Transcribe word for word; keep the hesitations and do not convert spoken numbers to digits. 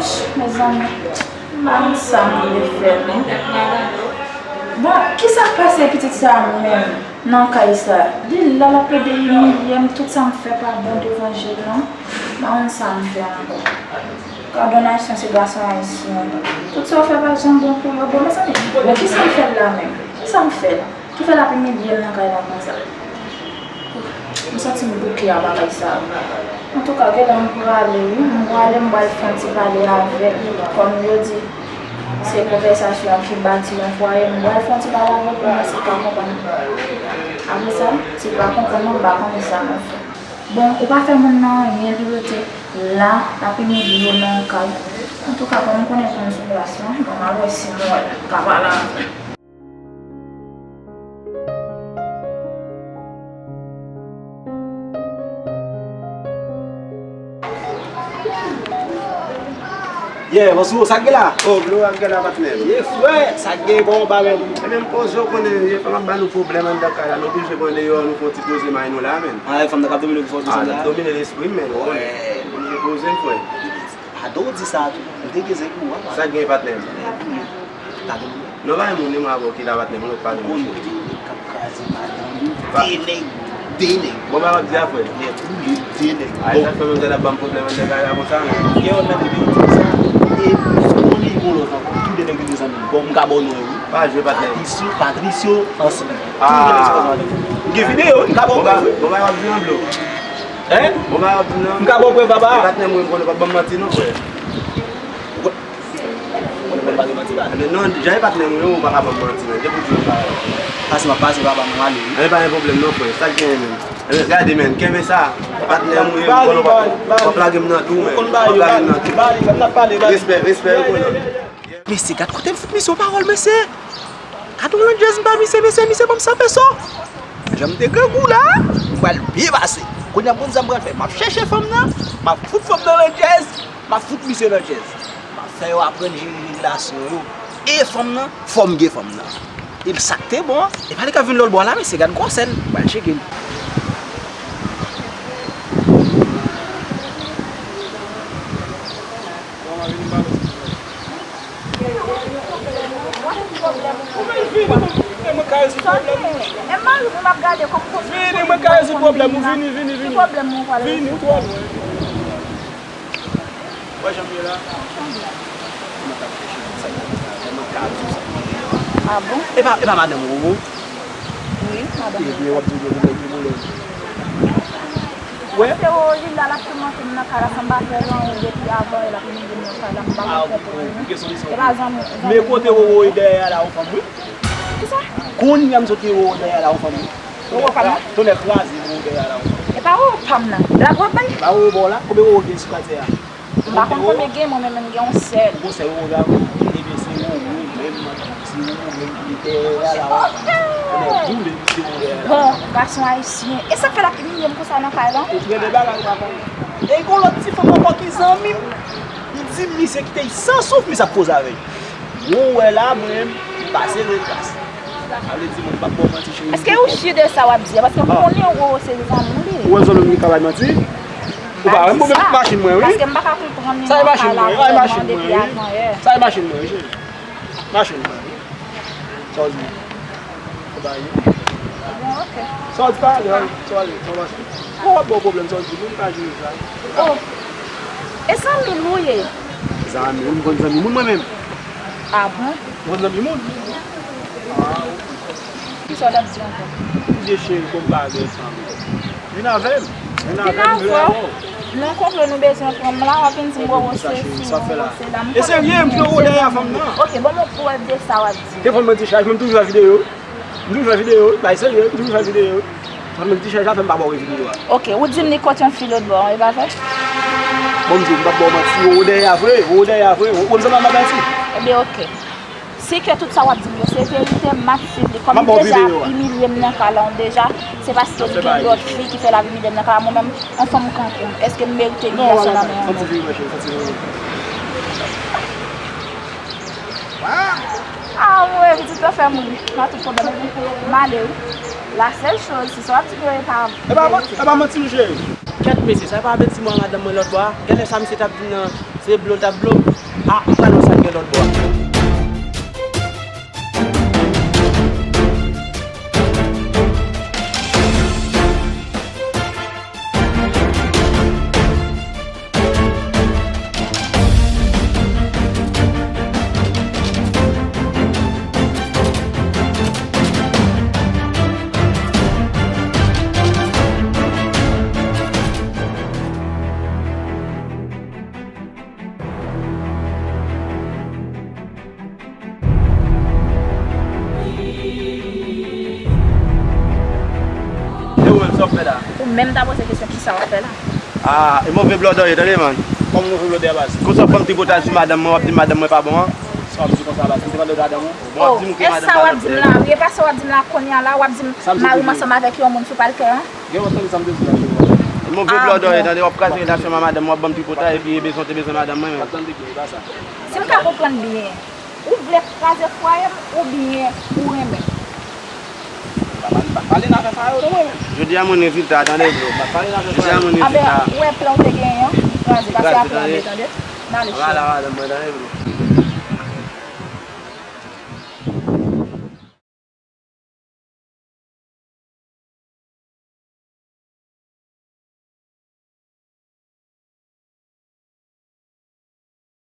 Mezanmi, m pa konn sa m vle fè non. Bon, kisa k pase pitit sa a menm nan kay sa? Li la, l ap plede imilye m, tout sa m fè pa bon devan je l non. M pa konn sa m fè ankò. Gadon ayisyen se gason ayisyen. Tout sa w fè pa janm bon pou yo. Bon, mezanmi, bon, kisa m fè l la menm? Kisa m fè l? Ki fè l ap imilye m nan kay la konsa? M santi m bouke a bagay sa. Antouka, genlè m prale wi. M prale, m pral fè yon ti pale avè l. Kòm yo di, se konvèsasyon ki bati yon fwaye. M pral fè yon ti pale avè l pou m wè si l ka konprann. Apre sa, si l pa konprann non, m pa konnen sa m ap fè. Bon, ou pa fè moun nan anyen, li rete la, l ap imilye w nan yon kay. Antouka, kòm m konnen pou m sou plas lan, bon, m al wè si m wè l ka pale avè l. Yeah, bonsou, sa k gen la? Oh, Gloria, k gen la, patnè m? Yeah, frè, sa k gen, kòman w ba menm? Ebyen, m poze w konnen, ye, fè m ap ba nou pwoblèm anndan kay la, nou oblije pran deyò, nou fè yon ti poze may nou la, menn. Ah, fanm nan k ap domine w pou fè w poze la? Ah, l ap domine lespri m, menn, ou konnen. M oblije poze m, frè. Adan w di sa tou, m te gen zen pou ou a. Sa k gen, patnè m? Gade m. Non, pa gen moun, ni mwen avè w ki la, patnè m, nou pale. Ou konnen w te nèg k ap kraze madanm, de nèg, de nèg. Bon, bagay w ap di a, frè? Nèg boule, de nèg. Ay, sa fè menm zèl ap ban m pwoblèm anndan kay la konsa, non? Gen yon nèg ki te di m sa, e m konnen gon lòt ankò, tou de nèg yo te zanmi m. Bon, m ka ba w non yo, wi. Pa jwe, patnè. Patricio, Patricio Ansli. Ah. Tou de nèg se zanmi m. M gen videyo, wi, m ka ba w prèv, wi. Bon, bagay w ap di an blo. Hein? Bon, bagay w ap di m nan. M ka ba w prèv, papa. E patnè m, wi, m konnen w p ap ban m manti, non, frè. Ou konnen mwen pa gen manti la. Ebyen, non, jan e patnè m yo, ou pa ka ban m manti, men. Depi w di yon bagay. Pase m ap pase, papa, m ale, wi. Ebyen, pa gen pwoblèm, non, frè. Sa k genyen, menm? Ebyen, gade, menn, kenbe sa. Patnè m, wi, m konnen w ap, w ap lage m nan tou, menn. W ap lage m nan tou. Respè, respè, ou konnen. Mesye, gad kote m fout misye yon pawòl, mesye. Gad yon landjèz m ba misye, mesye, misye ban m san peso. Jan m te grangou la, m pral byen pase. Kounye a, m konn sa m pral fè. M ap chèche fanm nan, m ap fout fanm nan landjèz, m ap fout misye landjèz. M ap fè yo aprann jere relasyon yo. E fanm nan, fò m gen fanm nan. E sa k te bon an, e pa li k ap vin lòt bò a la, mesye, gad gwosè l. M pral tcheke l. Ou menm vini, mwen, mwen ka rezoud pwoblèm ou. Vini, mwen ka rezoud pwoblèm ou. Vini, vini, vini. Vini, ou twò lwen. Wè jan m ye la. Mwen ka di w sa. Ah bon? E pa, e pa madanm ou, Wowo? Wi, madanm mwen. Ebyen, w ap di w gen pwoblèm pou mwen. Wè. Se Wowo li la, l ap toumante m nan kay la, san m pa fè l anyen depi avan yè, l ap imilye m nan kay la, m pa konn konprann. Ah, ok, ok, ok, solisyon. E pa zanmi, zanmi. Men kote Wowo ye dèyè a la, yon fanm, wi. Kisa? Kounye a m sot gen Wowo dèyè a la, yon fanm, wi. Wowo pa m nan? Tonnè kraze, Wowo dèyè a la, yon fanm. E pa Wowo pa m nan. L ap wè bay. Pa Wowo ba w la? Konbyen Wowo gen sou katye a? M pa konn konbyen gen, mwen menm, menm gen yon sèl. Yon sèl Wowo gen? Ebyen, se Wowo menm, si Wowo menm ki dèyè a la, w ap konnen boule misye Wowo dèyè a la. Bon, gason ayisyen. E sa k fè l ap imilye m konsa nan kay lan? Ou pran de bagay, papa. E gon lòt ti fanm ankò ki zanmi m. Li di m misye kite l san souf, misye ap koze avè l. Bon, ou wè la, mwen menm, m pase de klas. Sa vle di, mwen, m p ap ba w manti, cheri. Èske ou si de sa w ap di a? Paske m konnen Wowo se zanmi w li ye. Ou wè zanmi m ki ka bay manti? Ou pa wè m pou machin mwen, wi. Paske m pa ka konprann li nan kay la vrèman depi avan yè. Sa e machin mwen, wi, cheri. Machin mwen, wi. Sa w di? Ou pa ye? Bon, ok. Sa w di pa ale, sa w ale, sa w pase. Bon, w ap ba w pwoblèm, sa w di, moun pa jere sa. Oh. E zanmi l ou ye? Zanmi, m konn zanmi moun mwen menm. Ah bon? M konn zanmi moun. Ah, ok. Kisa w t ap di ankò? M di cheri, kòm pa gen zanmi. Vin avè m. Vin avè m, vin avè w. Non, konplo nou bezwen pran m la, w ap vin di m Wowo se si, Wowo se la. E serye, m di Wowo dèyè fanm nan. Ok, ban m yon prèv de sa w ap di. Telefòn mwen dichaj, men m toujou fè videyo. M toujou fè videyo, bay serye, m toujou fè videyo. Telefòn mwen dichaj la fè m pa ba w videyo a. Ok, ou di m li kot yon fi lòt bò an, e pa vre? Bon, m di w, m p ap ba w manti, Wowo dèyè a vre, Wowo dèyè a vre, ou konn sa m ap manti. Ebyen, ok. Si ke tout sa w ap di m yo se verite, m ap swiv li. Kòm li deja ap imilye m nan kay la deja, se paske li gen lòt fi ki fè l ap imilye m nan kay la. Mwen menm, yon fanm kankou m, èske m merite imiliasyon nan men yon nèg? Ah, mwen, pitit lan fè m ri. Pa tout pwoblèm. M ale, wi. La sèl choz, si sa w ap di m yo, e pa verite. E pa manti, non, cheri. Kèt, mesye, sa e pa bèt ti mwa madanm mwen lòt bò a. Genlè sa misye t ap di m nan. Se blo l t ap blo. A, m pral wè sa k gen lòt bò a. E ou menm, sa w ap fè la? Ou menm ta poze kesyon, kisa w ap fè la? Ah, e move blòdè w ye, tande, man. Kòman move blòdè a, baz? Konsa w ap ban m tripotaj sou madanm mwen, w ap di madanm mwen pa bon an? Sa w ap di konsa, baz? M te pale de madanm ou? Bon, w ap di m ke madanm pa nan kè. Oh, e sa w ap di m la, wi, e pa sa w ap di m la kounye a la, w ap di m mari m ansanm avèk yon moun sou palkè an? Gen yon tande sa m te di la. E move blòdè w ye, tande, w ap kraze relasyon mwen ak madanm mwen, w ap ban m tripotaj, epi e bezwen, te bezwen madanm mwen menm. W ap tande byen, e pa sa. Si m ka konprann byen, ou vle kraze fwaye m oubyen ou renmen? M pa, m pa pale nan afè sa yo non mwen menm. Jodi a mwen rezilta, tande bro. M pa pale nan afè sa yo. Jodi a mwen rezilta. Anben, ou wè plan w te genyen an, li kraze. Pase apre anben, tande. N ale, cheri. Ann ale, madanm mwen, tande bro.